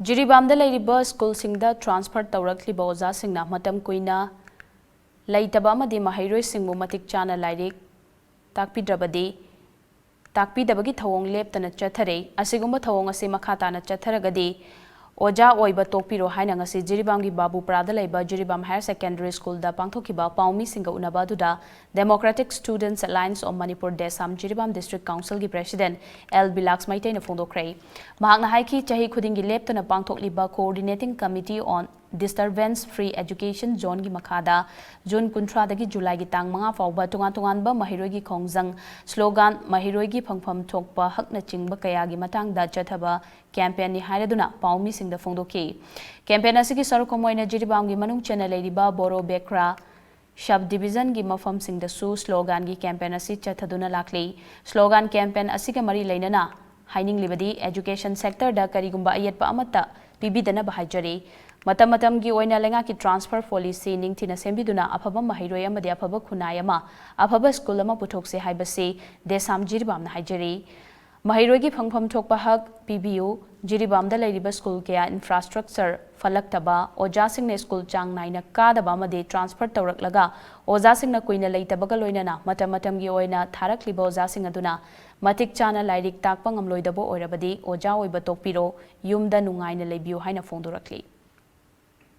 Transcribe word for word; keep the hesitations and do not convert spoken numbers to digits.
ꯖꯤꯔꯤꯕꯥꯝꯗ ꯂꯩꯔꯤꯕ ꯁ꯭ꯀꯨꯜꯁꯤꯡꯗ ꯇ꯭ꯔꯥꯟꯁꯐꯔ ꯇꯧꯔꯛꯂꯤꯕ ꯑꯣꯖꯥꯁꯤꯡꯅ ꯃꯇꯝ ꯀꯨꯏꯅ ꯂꯩꯇꯕ ꯑꯃꯗꯤ ꯃꯍꯩꯔꯣꯏꯁꯤꯡꯕꯨ ꯃꯇꯤꯛ ꯆꯥꯅ ꯂꯥꯏꯔꯤꯛ ꯇꯥꯛꯄꯤꯗ꯭ꯔꯕꯗꯤ ꯇꯥꯛꯄꯤꯗꯕꯒꯤ ꯊꯧꯑꯣꯡ ꯂꯦꯞꯇꯅ ꯆꯠꯊꯔꯦ꯫ ꯑꯁꯤꯒꯨꯝꯕ ꯊꯧꯑꯣꯡ ꯑꯁꯤ ꯃꯈꯥ ꯇꯥꯅ ꯆꯠꯊꯔꯒꯗꯤ ꯑꯣꯖꯥ ꯑꯣꯏꯕ ꯇꯣꯛꯄꯤꯔꯣ ꯍꯥꯏꯅ ꯉꯁꯤ ꯖꯤꯔꯤꯕꯥꯝꯒꯤ ꯕꯥꯕꯨꯄꯨꯔꯥꯗ ꯂꯩꯕ ꯖꯤꯔꯤꯕꯥꯝ ꯍꯥꯌꯔ ꯁꯦꯀꯦꯟꯗꯔꯤ ꯁ꯭ꯀꯨꯜꯗ ꯄꯥꯡꯊꯣꯛꯈꯤꯕ ꯄꯥꯎꯃꯤꯁꯤꯡꯒ ꯎꯅꯕ ꯑꯗꯨꯗ Democratic Students Alliance of Manipur, DESAM, Jiribam district ꯀꯥꯎꯟꯁꯤꯜꯒꯤ ꯄ꯭ꯔꯦꯁꯤꯗꯦꯟꯠ ꯑꯦꯜ ꯕꯤꯂꯥꯛꯁ ꯃꯩꯇꯩꯅ ꯐꯣꯡꯗꯣꯛꯈ꯭ꯔꯦ꯫ ꯃꯍꯥꯛꯅ ꯍꯥꯏꯈꯤ, ꯆꯍꯤ ꯈꯨꯗꯤꯡꯒꯤ ꯂꯦꯞꯇꯅ ꯄꯥꯡꯊꯣꯛꯂꯤꯕ Coordinating Committee on Disturbance Free Education Zoneꯒꯤ ꯃꯈꯥꯗ ꯖꯨꯟ ꯀꯨꯟꯊ꯭ꯔꯥꯗꯒꯤ ꯖꯨꯂꯥꯏꯒꯤ ꯇꯥꯡ ꯃꯉꯥ ꯐꯥꯎꯕ ꯇꯣꯉꯥꯟ ꯇꯣꯉꯥꯟꯕ ꯃꯍꯩꯔꯣꯏꯒꯤ ꯈꯣꯡꯖꯪ, ꯁ꯭ꯂꯣꯒꯥꯟ, ꯃꯍꯩꯔꯣꯏꯒꯤ ꯐꯪꯐꯝ ꯊꯣꯛꯄ ꯍꯛꯅꯆꯤꯡꯕ ꯀꯌꯥꯒꯤ ꯃꯇꯥꯡꯗ ꯆꯠꯊꯕ ꯀꯦꯝꯄꯦꯟꯅꯤ ꯍꯥꯏꯔꯗꯨꯅ ꯄꯥꯎꯃꯤꯁꯤꯡꯗ ꯐꯣꯡꯗꯣꯛꯈꯤ꯫ ꯀꯦꯝꯄꯦꯟ ꯑꯁꯤꯒꯤ ꯁꯔꯨꯛ ꯑꯃ ꯑꯣꯏꯅ ꯖꯤꯔꯤꯕꯥꯝꯒꯤ ꯃꯅꯨꯡ ꯆꯟꯅ ꯂꯩꯔꯤꯕ ꯕꯣꯔꯣ ꯕꯦꯀ꯭ꯔꯥ ꯁꯕ ꯗꯤꯕꯤꯖꯟꯒꯤ ꯃꯐꯝꯁꯤꯡꯗꯁꯨ ꯁ꯭ꯂꯣꯒꯥꯟꯒꯤ ꯀꯦꯝꯄꯦꯟ ꯑꯁꯤ ꯆꯠꯊꯗꯨꯅ ꯂꯥꯛꯂꯤ꯫ ꯁ꯭ꯂꯣꯒꯥꯟ ꯀꯦꯝꯄꯦꯟ ꯑꯁꯤꯒ ꯃꯔꯤ ꯂꯩꯅꯅ ꯍꯥꯏꯅꯤꯡꯂꯤꯕꯗꯤ, education sectorꯗ ꯀꯔꯤꯒꯨꯝꯕ ꯑꯌꯦꯠꯄ ꯑꯃꯠꯇ ꯄꯤꯕꯤꯗꯅꯕ ꯍꯥꯏꯖꯔꯤ꯫ ꯃꯇꯝ ꯃꯇꯝꯒꯤ ꯑꯣꯏꯅ ꯂꯩꯉꯥꯛꯀꯤ transfer policy ꯅꯤꯡꯊꯤꯅ ꯁꯦꯝꯕꯤꯗꯨꯅ ꯑꯐꯕ ꯃꯍꯩꯔꯣꯏ ꯑꯃꯗꯤ ꯑꯐꯕ ꯈꯨꯟꯅꯥꯏ ꯑꯃ, ꯑꯐꯕ ꯁ꯭ꯀꯨꯜ ꯑꯃ ꯄꯨꯊꯣꯛꯁꯤ ꯍꯥꯏꯕꯁꯤ ꯗꯦꯁꯥꯝ ꯖꯤꯔꯤꯕꯥꯝꯅ ꯍꯥꯏꯖꯔꯤ꯫ ꯃꯍꯩꯔꯣꯏꯒꯤ ꯐꯪꯐꯝ ꯊꯣꯛꯄ ꯍꯛ ꯄꯤꯕꯤꯌꯨ꯫ ꯖꯤꯔꯤꯕꯥꯝꯗ ꯂꯩꯔꯤꯕ ꯁ꯭ꯀꯨꯜ ꯀꯌꯥ infrastructure ꯐꯠꯂꯛꯇꯕ, ꯑꯣꯖꯥꯁꯤꯡꯅ ꯁ꯭ꯀꯨꯜ ꯆꯥꯡ ꯅꯥꯏꯅ ꯀꯥꯗꯕ ꯑꯃꯗꯤ transfer ꯇꯧꯔꯛꯂꯒ ꯑꯣꯖꯥꯁꯤꯡꯅ ꯀꯨꯏꯅ ꯂꯩꯇꯕꯒ ꯂꯣꯏꯅꯅ ꯃꯇꯝ ꯃꯇꯝꯒꯤ ꯑꯣꯏꯅ ꯊꯥꯔꯛꯂꯤꯕ ꯑꯣꯖꯥꯁꯤꯡ ꯑꯗꯨꯅ ꯃꯇꯤꯛ ꯆꯥꯅ ꯂꯥꯏꯔꯤꯛ ꯇꯥꯛꯄ ꯉꯝꯂꯣꯏꯗꯕ ꯑꯣꯏꯔꯕꯗꯤ ꯑꯣꯖꯥ ꯑꯣꯏꯕ ꯇꯣꯛꯄꯤꯔꯣ, ꯌꯨꯝꯗ ꯅꯨꯡꯉꯥꯏꯅ ꯂꯩꯕꯤꯌꯨ ꯍꯥꯏꯅ ꯐꯣꯡꯗꯣꯔꯛꯂꯤ꯫